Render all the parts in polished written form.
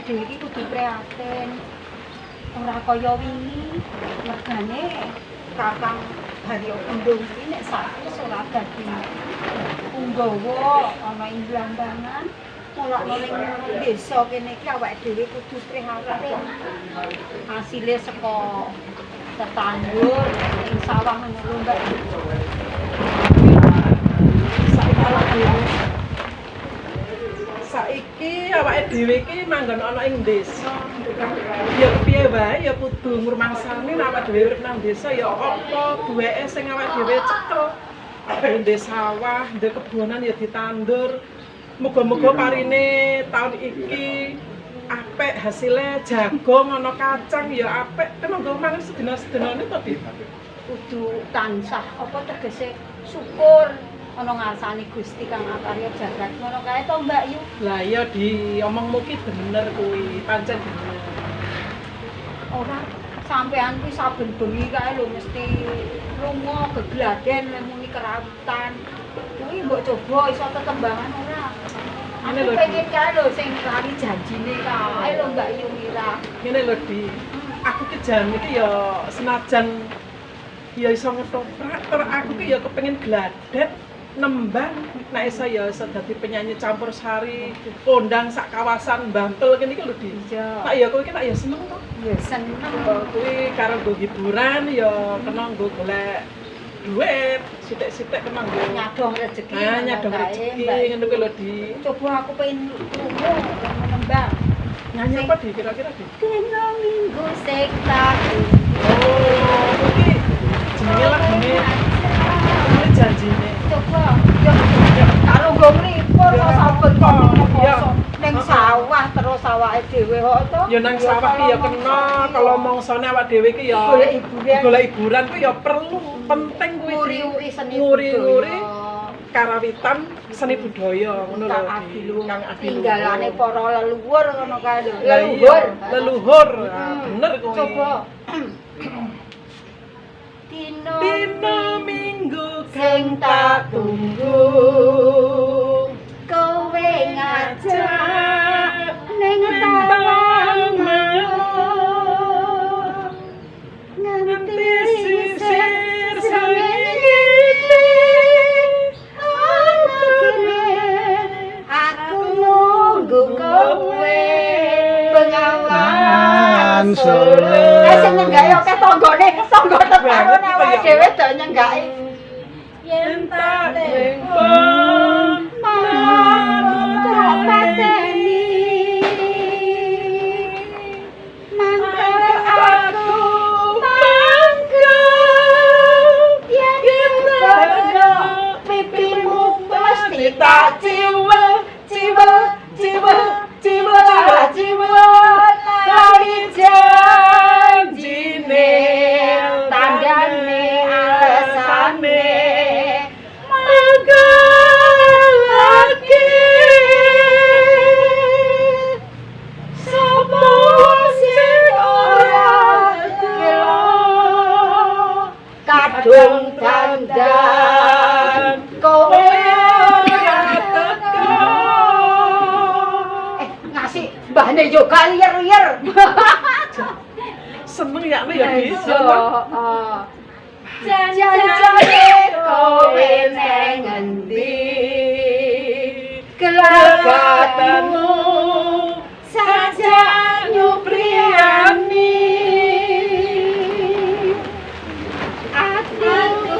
Awake dhewe iki kudu prihatin. Ora kaya wingi, mergane Kakang Haryo Kundung iki nek saiki wis ora dadi punggawa ana ing Blambangan. Mulakno ning desa kene iki awake dhewe kudu prihatin. Hasile saka tetandur ing sawah ngono lho, Mbak. Saiki awake dhewe. Saiki awake dhewe iki manggon ana ing desa. Ya piye wae ya kudu ngrumangsani nek awake dhewe urip nang desa ya apa duweke sing awake dhewe cekel. Ndek sawah, ndek kebonan ya ditandur. Muga-muga parine taun iki apik hasilnya, jagung ana kacang ya apik. Kena nggo mangan sedina-sedinane to, Di. Kudu tansah apa tegese syukur ana ngarsane Gusti kang akarya jagat ngono kae to, Mbak Yu. Lah iya, di omongmu ki bener kuwi, pancen bener. Ora, sampean kuwi saben bengi kae lho mesti lunga gegladen lek muni kerawitan. Kuwi mbok coba iso tetembangan ora? Ngene Aku lho, Di. pengen kae lho sing lali janjine kae lho, Mbak Yu Mira. Ngene lho, Di. Aku ki jan iki ya senajan ya iso ngetoprak, tur aku ki ya kepengin gladet nembang, nek iso ya iso dadi penyanyi campur sari kondang sak kawasan Bantul kene iki lho, Di. Iya. Tak ya kowe iki tak ya seneng to. Ya seneng. Kuwi karo nggo hiburan ya kena nggo golek duit, sithik-sithik kena nggo Nyadong rezeki. Nah, nyadong kae, rezeki Mbak. Ngono kuwi lho, Di. Coba aku pengen lunga nembang. Nyanyi apa, Di, kira-kira, Di? Dina Minggu sing tak Oh, iki jenenge lagune ini janjine. Coba yo karo nggo nglipur kok saben kok ning sawah terus awake dhewe kok to. Ya nang sawah ki ya kena, kalau mongsone awak dhewe ki ya golek hiburan. Golek hiburan kuwi ya perlu, penting kuwi. Di. Nguri-uri seni Nguri-nguri budaya. Karawitan seni budaya ngono lho. Kang Di. Adiluhung. Kang Adiluhung. Tinggalane para leluhur ngono kae lho. Lah iya, Leluhur. Leluhur. Ah, bener kuwi. Coba. Dina Dina Minggu sing kang tak tunggu. Kowe ngajak ning Nembang tawang nganti nganti sisir sisir srengenge ana kene aku nunggu kowe Bengawan Solo. Eh, sing nyenggaki akeh tanggane, tangga teparone awake dhewe do nyenggaki. Yen tak telepon Tak pateni mangkel aku mangkel yen bondo pipimu mesti tak ciwel ciwel ciwel ciwel ciwel lali janjine tandane alesane mangkel lagi sapa sing ora gelo kadung dandan kowe ora teko. Eh, ngasih mbahne yoga liyer-liyer. Seneng ya ya Di. Heeh. Janjane kowe neng endi gelagatmu saja nyupriyani atiku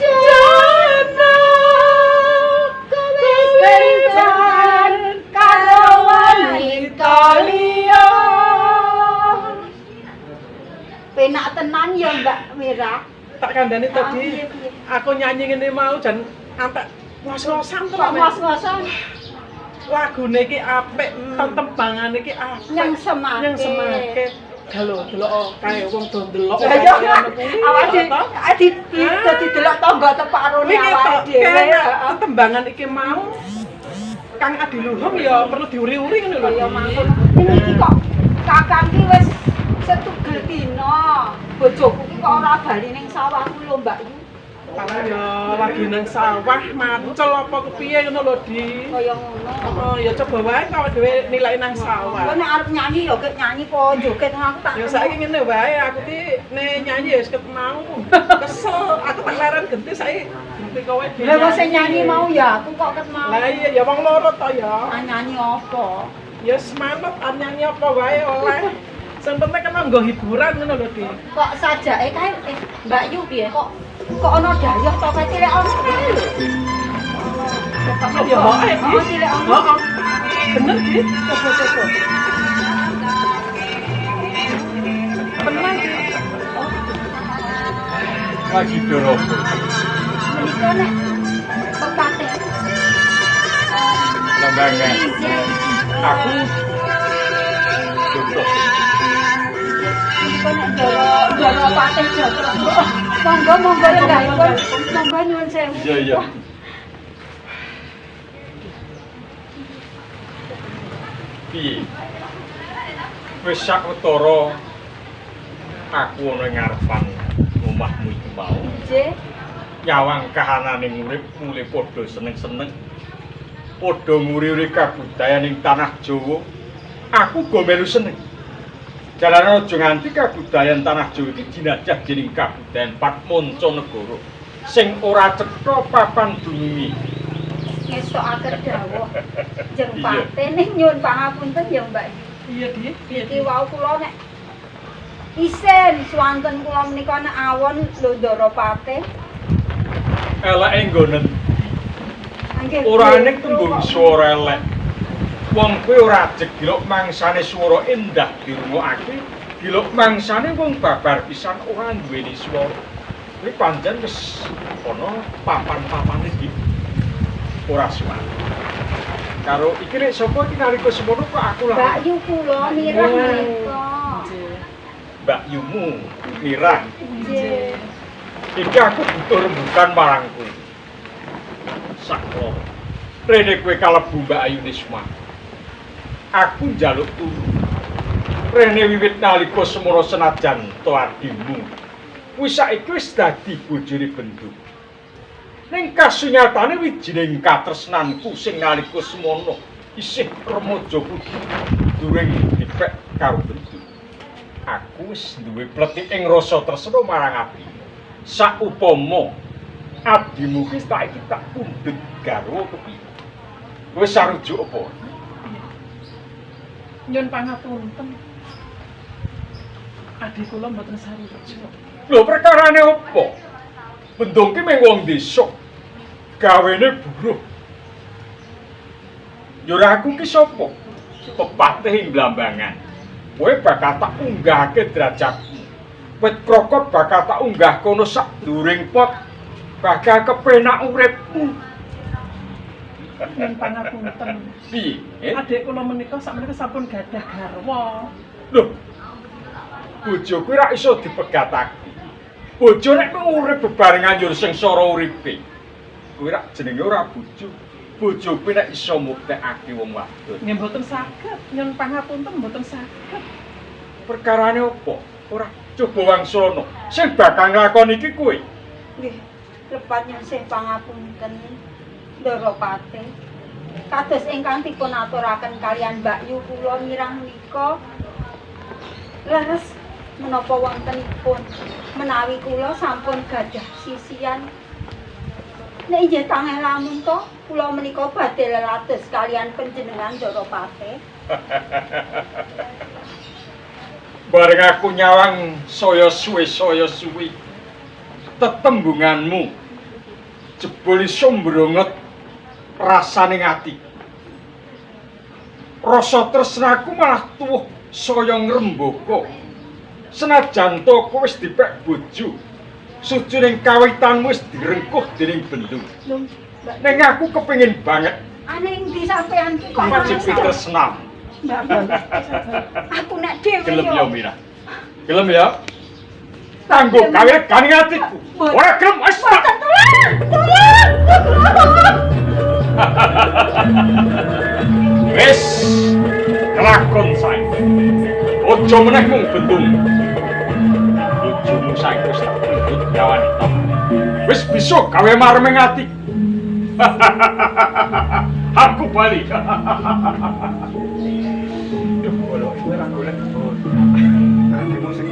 sujana kowe kencan karo wanita liya. Penak tenan ya, Mbak Mira. Tak kandhani Ah, tadi piye, piye? Aku nyanyi ngene mau jan antek ngos-ngosan Kok tenan. ngos-ngosan? Lagune iki apik, tetembangane iki apik. Yang semake. Yang semake. Lho, delok kae wong do ndelok. Lah iya, awake to. di dadi delok tangga teparone Wingi awake tok dhewe. kene tetembangan iki mau Kang Adiluhung ya perlu diuri-uri ngono lho. Kaya Di. mangkono. Ini iki kok kakang ki wis setugel dina. Bojoku ki kok ora bali ning sawahku lho, Mbak Yu. Paling ya Lagi nang sawah macul apa kepiye ngono lho, Di. Kaya ngono. Oh, ya coba wae awake dhewe nilai nang sawah. Kok nek arep nyanyi ya kek nyanyi po joget aku tak. Ya saiki ngene wae, aku ki nek nyanyi ya wis mau. Kesel, aku tak leren genti saiki genti kowe dhewe. Lah kok sing nyanyi mau ya aku kok ket mau. Lah iya ya wong loro to ya. Ah nyanyi apa? Ya semangat arep nyanyi apa wae oleh. Sing penting kan nggo hiburan ngono lho, Di. Kok sajake kae Mbak Yu piye kok kok ana dayoh to kae cilik ana kae lho. Ya heeh, Di. Oh, cilik ana. Heeh. Bener, Di. Coba-coba. Tenang, Di. Lagi doropo. Menika nek pepatih. Lambangan. Aku Jogja. Menika nek ndoro patih Jogja. Monggo monggo lenggahipun. Monggo nyuwun sewu. Iya iya. Piye? Wis sawetara aku ana ing ngarepan omahmu iki mau. Nggih. Nyawang kahanane urip mule padha seneng-seneng. Padha nguri-uri kabudayan ing tanah Jawa. Aku go melu seneng. Jalaran aja nganti kabudayan tanah Jawa iki jinajah dening kabudayan Patmancanegara sing ora cetha papan dununge. Ngestokaken dawuh jeng patih ning nyuwun pangapunten ya Mbak Yu. Iya, Di. Iya, Iki wau kula nek isin swanten kula menika nek awon lho Ndara Patih. Eleke nggonen Nggih. ora ning tembung swara elek. Wong kuwi ora ajeg gilok mangsane swara endah dirungokake, gilok mangsane wong babar pisan ora duweni swara. Kuwi pancen wis ana papan-papane iki. Ora suwat. Karo iki nek sapa iki nalika semono kok aku Mbak lah. Yu kula mirah menika. Mbak Yumu mirah. Nggih. Iki aku butuh rembukan marang kowe. Saklo. Rene kowe kalebu Mbak Ayu Nisma. Aku njaluk turu. Rene wiwit nalika semono senajan to adimu. Kuwi saiki wis dadi bojone Bendung. Ning kasunyatane wijining katresnanku sing nalika semono isih remaja kudu durung dipek karo Bendung. Aku wis duwe pletik ing rasa tresna marang adimu. Saupama adimu ki saiki tak pundhut garwa kepiye? Wis sarujuk apa? Nyun pangapunten. Adik kula mboten sarujuk. Lho perkarane apa? Bendung ki mung wong desa. Gawene buruh. Ya ora aku ki sapa? Pepatih ing Blambangan. Kowe bakal tak unggahke derajatmu. Wit krokot bakal tak unggah kono sak nduring pot. Bakal kepenak uripmu. Nyun pangapunten. Piye? Eh? Adik kula menika sakmenika sampun gadah garwa. Lho. Bojo kuwi ra iso dipegatake. Bojo nek urip bebarengan yo sengsara uripe. Kuwi rak jenenge ora bojo. Bojo kuwi nek iso muktekake wong wadon. Nggih mboten saged, nyun pangapunten mboten saged. Perkarane apa? Ora coba wangsulana. Sing bakal nglakoni iki kowe. Nggih. Lepat nyuwun sih pangapunten Ndara Patih. Kados ingkang dipun aturaken kalian Mbak Yu kula mirang menika leres menapa wontenipun menawi kula sampun gadah sisian. Nek inggih tangeh lamun to kula menika badhe lelados kalian panjenengan Ndara Patih. Bareng aku nyawang saya suwe saya suwi. Tetembunganmu jebul iso mbronget rasane ati. Rasa tresnaku malah tuwuh saya ngrembaka. Senajan to kowe wis dipek bojo, sujuning kawitanmu wis direngkuh dening Bendung. Lho, Mbak Ning aku kepengin banget ane ndi sampean ki kok wajib tresnam. Mbak, aku nek dhewe Gelem ya Mira. Gelem ya. Tanggo gawe regane atiku. Ora gelem wis tak. Tolong, tolong. Wis kelakon saiki. Aja meneh mung Bendung. Bojomu saiki wis tak pundhut nyawane. Wis bisa gawe mareming ati. Aku bali. Duh, bolo, kowe ra golek. Adikmu sing